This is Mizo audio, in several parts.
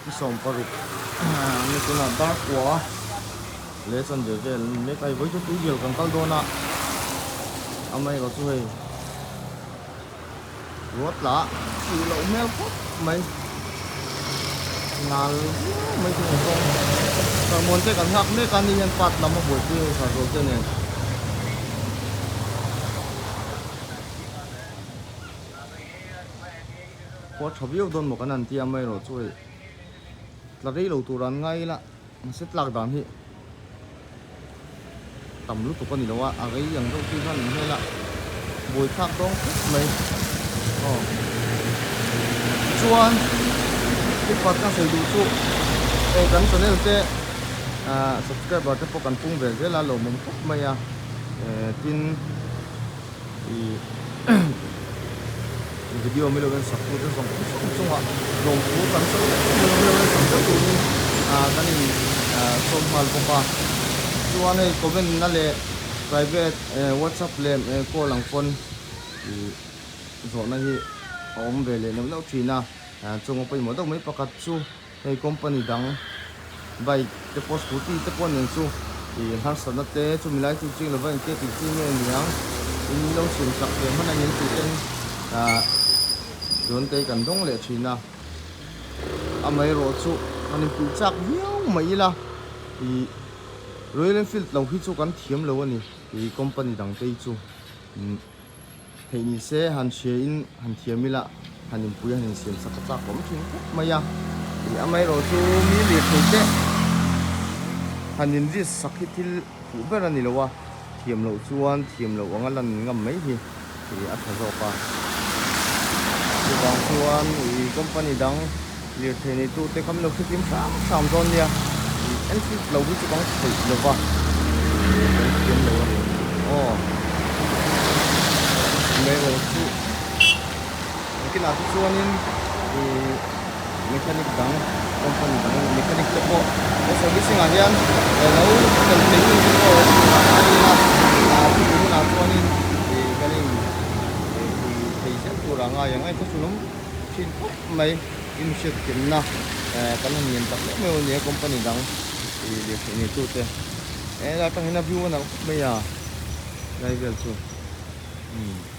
Ni 16 ni tunah dar kua leh chanve vel a ni mek a, vawi chu tuibial kan kal dawn a, amaherawh chu hei ruat lah fuh loh hmel khawp mai nal viau mai chu kawng sermon te kan nghak mek a ni hian part lam a buaipui hei sarzawl te nen. Khua tha viau dawn maw kan han ti a amaherawh chu hei tla rei lo tur an ngai ila mahse tlak dan hi tam lutuk a ni lo a a rei ang deuh chu hian an hmel a buaithlak dawng khawp mai aw chuan thilphat ka sawi duh chu hei kan channel te ah subscriber te pawh kan pung ve zel a lawmawm khawp mai a eh tin. Ih video milo en sak tu te zawng zawng chungah lawmthu kan sawi leh em em milo en sak zeuh turin ah kan in ah sawm nghal bawk a chuan hei comment na leh private eh whatsapp leh eh call ang pawn ih zawhna hi a awm ve leh neuh neuh thin a ah chung a pawimawh deuh mai pakhat chu hei company dang bike te pawh scooty te pawh nen chu ih harsatna te chumi lai chu ching lova engtia tih chi nge niang in lo siam chak ve hman a nen tih ten ah dawn te kan dawng leh thin a amaherawh chu han inpuih chak viau mai ila ih Royal Enfield lo hi chu kan thiam lo a ni ih company dang te hi chu Theih ni se han hria in han thiam ila han inpui han insiam sak a chak awm thin khawp mai a, ih amaherawh chu mi lirthei te han in risk sak hi thil fuh ber a ni lo a, thiam loh chuan thiam loh anga lan ngam mai hi ih a tha zawk a. Chuvang chuan ih company dang lirthei nei tu te kha min lo hrethiam hram hram dawn nia, ih Enfield lo hi chu kan khawih lo va, ih kan thiam lo a ni aw. Amaherawh chu engtinah te chuanin ih mechanic dang company dang mechanic te pawh he servicing ah hian lo tel thei hun te pawh awm tur a ngai ila ah chumi hunah chuanin ih kan in ih pui thei zel tur a ngai ang a inthawchhunawm thin khawp mai inhriat thiamna eh kan han ngen tak meuh meuh a nia company dang ih lirthei nei tute eh helai atang hian a view a nalh khawp mai a lai vel chu umm.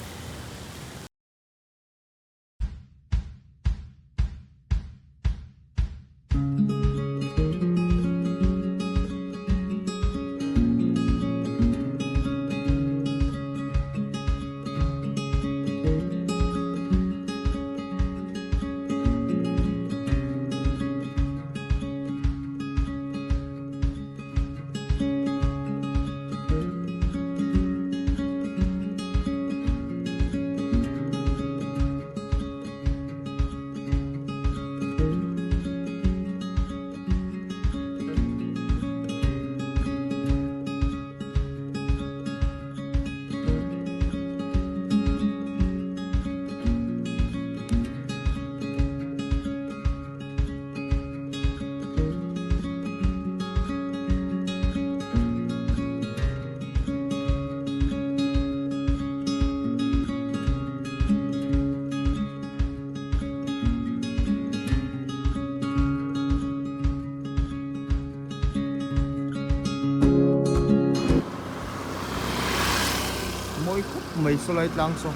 Mawi khawp mai sawlai tlang saw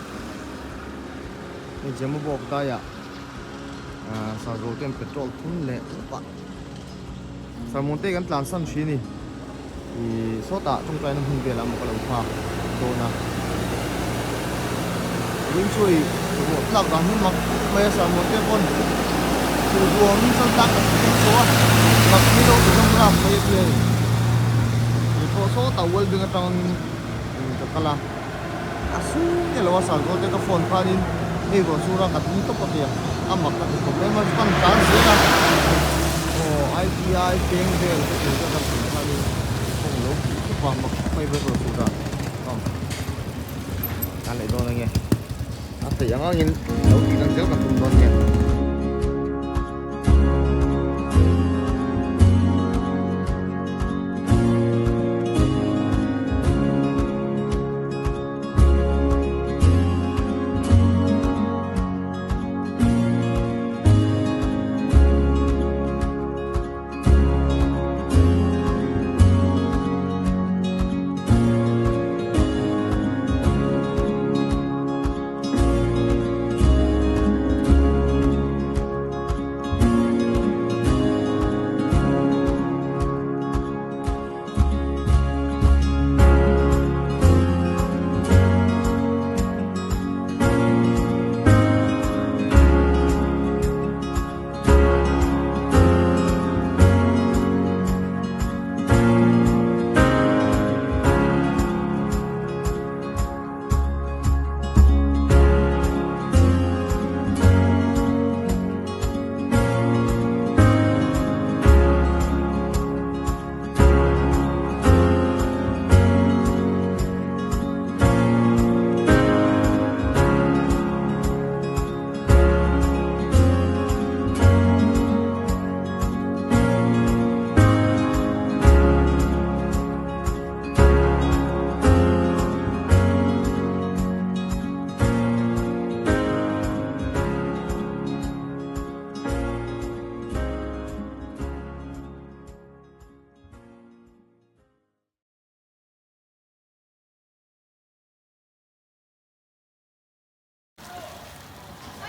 hei Zemabawk daiah ah Sazawl ten petrol thun leh tawp a Sermon te kan tlan san hri a ni ih sawtah tawngtaina hmun velah maw ka lo nghak dawn a vawin chu hei ruah tlak dan hi mak khawp mai a Sermon te pawn chu ruangin chuan tlak ka tum tawh a mak ni lo ti zawng rap mai a ti hei kei pawh sawtah welding atangin ka kal a a sum nge lo a Sermon te ka phone khanin hei ruah chu rang ka tum tawp a ti a a mak ka ti khawp mai a chuan tlan zel a aw I_T_I peng vel te tur te kan tum khanin kawng lo tih khawp a mak khawp mai ber ruah chu dan aw kan leh dawn ange a theih ang angin lo tih lang zel kan tum dawn nia.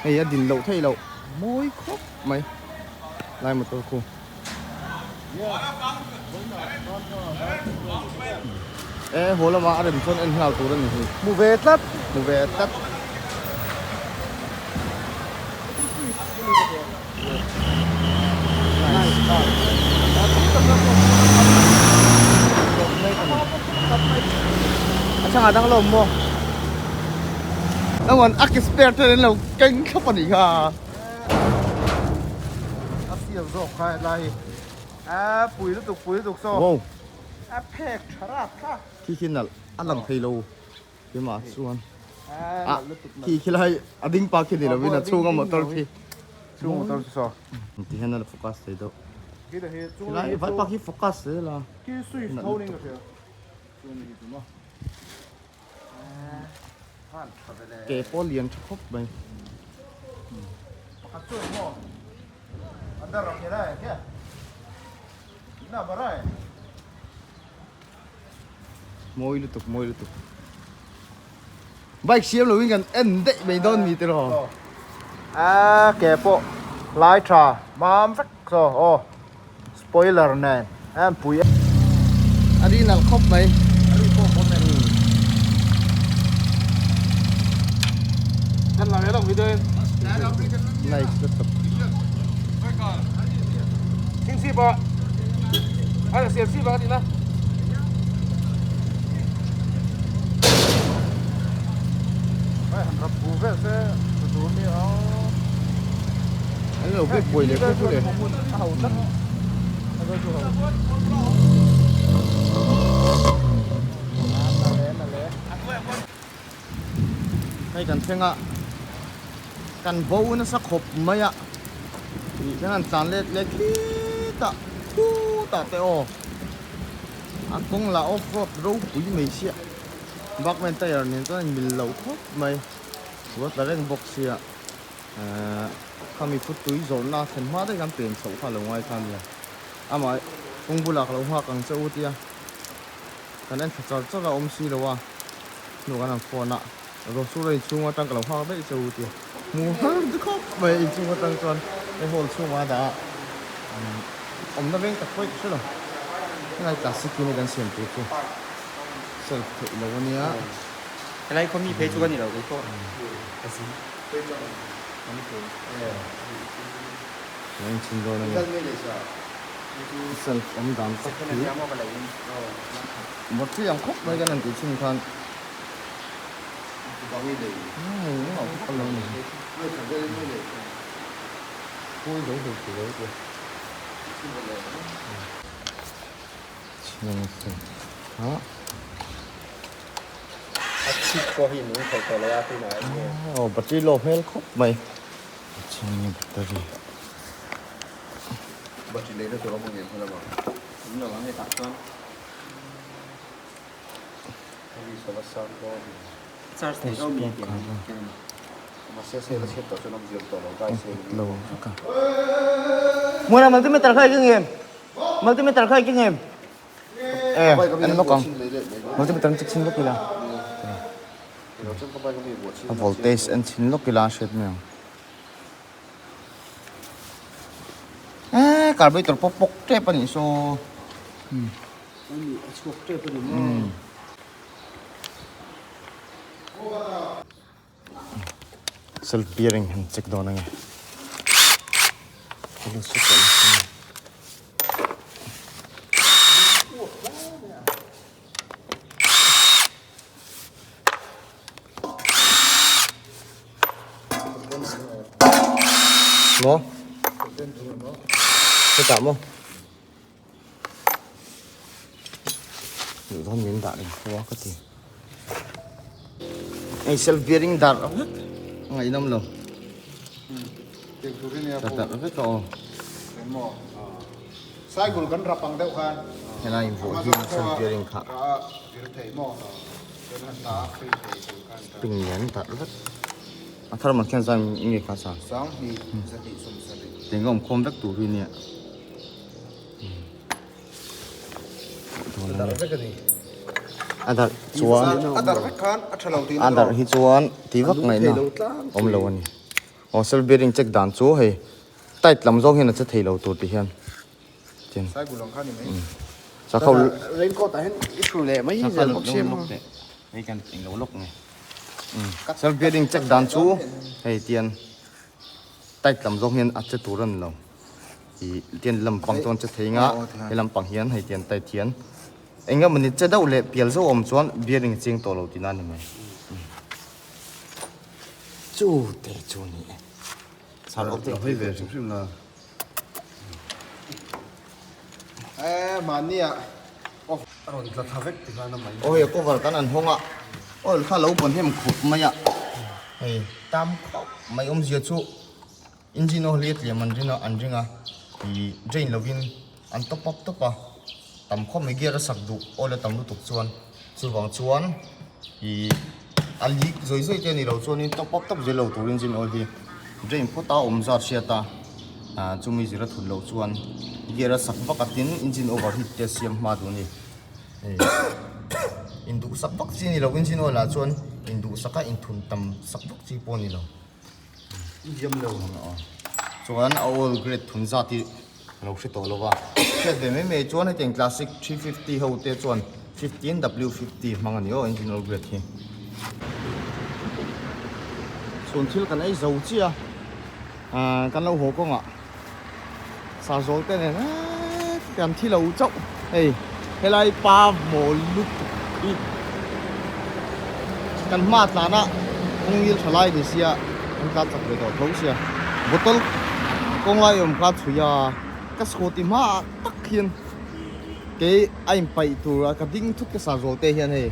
Hei a din loh theih loh mawi khawp mai lai motor khu. E haw lamah a rem chuan en nghal tur a ni hi. Hmu ve tlat, hmu ve tlat. A chhangah dang lo maw? Nawan a ke spare te an lo keng thlap a nih kha. A sial zawk kha helai hi. A pui lutuk pui lutuk saw. Wow. A phek tha rap thlak. Khi khi nalh a lang thei lo. Keimah chuan ah khi khi lai a ding pa khi ni lovin a chhunga motor khi chhung motor chu saw ti hian a la focus thei deuh khi lai vai pa khi focus zel a khi swift tho ning ka hria chu ni hi chu maw ke pawh lian tha khawp mai pakhat chu maw a dar ang helai khian na barai Mawi lutuk mawi lutuk. Bike siam loin kan en daih mai dawn mi tiraw. A ke pawh lai tha mam vek saw aw spoiler nen a pui. A ri nalh khawp mai. A ri pawh pawh nen. Kan la ve lo video in. Nice lutuk. An lo bek buai leh khawp le. Hei kan thleng a kan bo nasa khawp mai a tih hian an tlan let leh khitah khutah te aw a kawng lah off road ropui mai sia bakman tyre nen chuan a inmil lo khawp mai ruat la reng bawk sia ehh khami footui zawrhna thlen hma daih khan pen chhoh kha a lo ngai kha ania amah kawng bulah ka lo nghak ang che u tia. Kan en thla char char a awm si lo a, hnu kan han phone a, Rosura inchhung atang ka lo nghak daih che u tia hmu har ti khawp mai inchhung atang chuan hei hall chhungah a dah a, awmna veng tak pawh i hre lo, helai classic hi kan siam tur chu self theih lo a nia. Helai khaw mi phei chu ka ni lo kei pawh ka zin. Ka enchhin dawn a ni. Self awm dan tak hi battery ang khawp mai kan han tih chhin khan pui zo hlei thei lo te aw battery low hmel khawp mai battery. Muna multimeter kha i keng em? Multimeter kha i keng em? E, en lawk ang. Multimeter an check chhin lawk ila. A voltage en chhin lawk ila a hriat mai ang. Eee carburetor pawh pawk tep a nih saw a chhuak tep a ni maw self bearing han check dawn ange Maw? Hetah maw? Duh dawn min dah reng fo a ka ti. Hei self bearing dar vek a ngaihnawm lo. Ka darh vek a aw. Cycle kan rap ang deuh khan. Helai invuah hi self bearing kha. Ping lian darh vek. A thar man khian zai nge kha sa. Tiang a awm khawm vek tur hi nia. A darh chuan A darh vek khan a tha lo tihna A darh hi chuan ti vak ngaihna awm lo a ni. Aw self bearing check dan chu hei tight lam zawng hian a che thei lo tur ti hian tin sakho raincoat ah hian i thru leh mai zel bawk sia maw hei kan englo lawk nge self bearing check dan chu hei tian tight lam zawng hian a che tur a ni lo ih tian lampang chuan che thei nga he lampang hian hei tian tight hian eng emawni che deuh leh pial zauh awm chuan bearing a ching tawh lo tihna a ni mai. Chu te chu ni e. Sar awk te hei ve hrim hrim la. Eh mahni ah off a rawn tla thla vek ti khan a mai. Aw cover kan an hawng a. Oil kha lo bawn hem khawp mai a. Hei tam khawp mai awmzia chu engine oil hi a tliam an ring a an ring a ih drain lovin an top up top a tam khawp mai gear a sak duh oil a tam lutuk chuan chuvang chuan ih a leak zawi zawi te a ni lo chuanin top up top zel lo tur engine oil hi drain phawt a awm zat hriat a ah chumi zir a thut loh chuan gear a sak vak a tin engine over heat te a siam hma duh a ni hei induhsak vak chi a ni lo engine oil ah chuan induhsak a inthun tam sak vak chi pawh a ni lo. Chuan a oil grade thun zat hi ka lo hre tawh lo va, hriat ve mai mai chuan hetiang classic 350 ho te chuan 15 W50 hmang a ni aw engine oil grade hi. Chhun thil kan ei zo chiah a, aaa kan lo haw kawngah Sarzawl te nen eee kan thi lo chauh hei helai pa mawl lutuk hi kan hma tlan a kawng ngil tha lai ni sia an tlan chak ve tawh tho sia bottle kawng lai awm kha chhui a ka scooty hma ah tak hian kei a in paih tur a ka ding thut ka Sarzawl te hian hei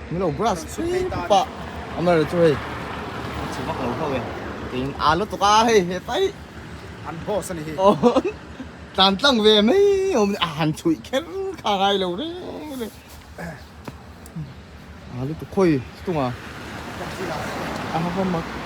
min lo brush phei pawp a amaherawhchu hei a chhe vak lo hlauh e keiin a lutuk a hei hetlai. An boss a ni hi. Tlan tlang ve mai awm a han chhuih kher kha ngai lo reng reng. A lutuk khawi chunga. A ha mak e.